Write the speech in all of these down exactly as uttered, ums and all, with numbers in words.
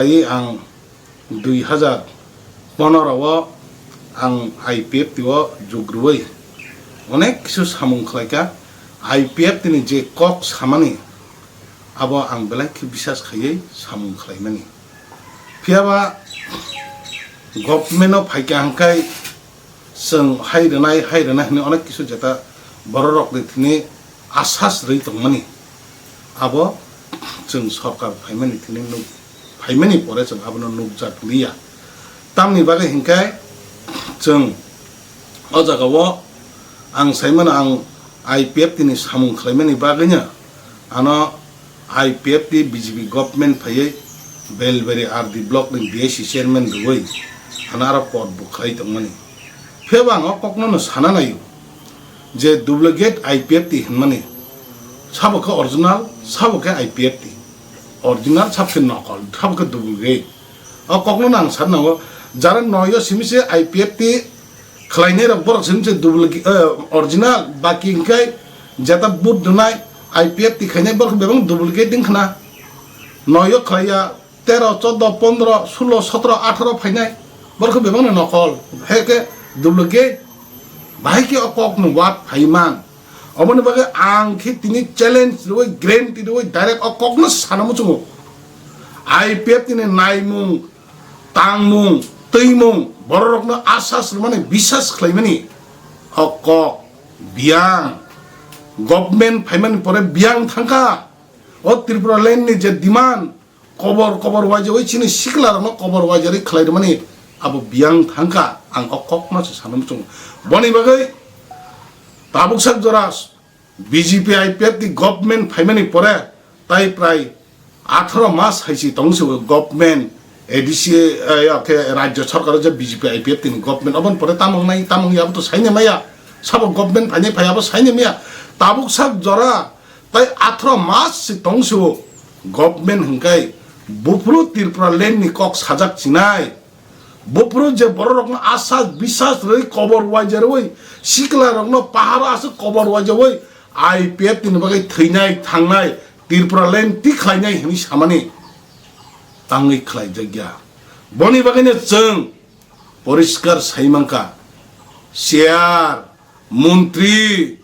Ai ang dui hazar pondro o ang I P F T o jug rwui onek kisu samung khlaikha. I P F T ni je kok samani abo ang belai khe bisas khaiwi samung khlaimani. Phiyaba government o phaikha hwnkhe chwng hai rwnai, hai rwnai hwnwi onek kisu jeta bororokni thini asas rwi tongmani. Abo chwng sorkar phaimani thini nuk-, phaimani pore chwng abono nukjak liya. Tamni bagwi hinkhe chwng o jagao ang saimano, ang I P F T ni samung khlaimani bagwino ano I P F T B J P government phaiwi Belbari R D block ni B S C chairman rwui ano aro pod bo khlai tongmani. Phiyaba ang o kokno no sana naio je duplicate I P F T hinmani, sabo khe original, sabo khe I P F T. Original sabo khe nokol, sabo khe duplicate. O kokno no ang sana nango, jara noyo simi se I P F T khlainai rok borok simi se duplicate, eh, original, baki hinkhe jeta vote rwnai I P F T khainai borok bebak duplicate wngkhna. Noyo khlaiya tero, chordo, pondro, sulo, sotro, atharo phainai, borok bebak no nokol, hai khe duplicate. Bahai khe o kok no wad phaiman. Oboni bagwi ang khe tini challenge rwui, guarantee rwui direct o kokno sana muchungo. I P F T ni naimung, tangmung, twimung, bororokno asas rwmani, bisas khlaimani o kok biyang. Government phaimani pore biyang thangkha. O Tripura land ni je demand, kobor kobor waijagwi chini sikla rokno kobor waijarwi khlai rwmani abo biyang thangkha. Ang o kokno se sana muchungo. Boni bagwi tabuk sak jora B J P I P F ni government phaimani pore tai prai atharo mas hai si tong se government A D C, eh, ya khe rajya sarkar je B J P I P F ni government, oboni pore tamang nai tamang ya abo to saini maya, sabo government phaini phai abo saini maya. Tabuk sak jora tai atharo mas si tong se government hingkai buphuru Tripura land ni kok sajak chinai. Buphuru je bororokno asas bisas rwi kobor waijarwi, siklarokno paharo aswk kobor waijawi I P F ni bagwi thwinai thangnai, Tripura land tikhlainai hwnwi samani tangwi khlaijakya. Boni bagwino chwng poriskar sai mankha, chair, montri,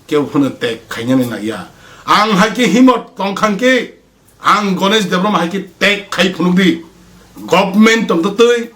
kebo phano tek khainani naiya. Ang hai khe himot tongkha khe, ang Ganesh Debbarma hai khe tek khai phunukdi. Government tongtwtwi,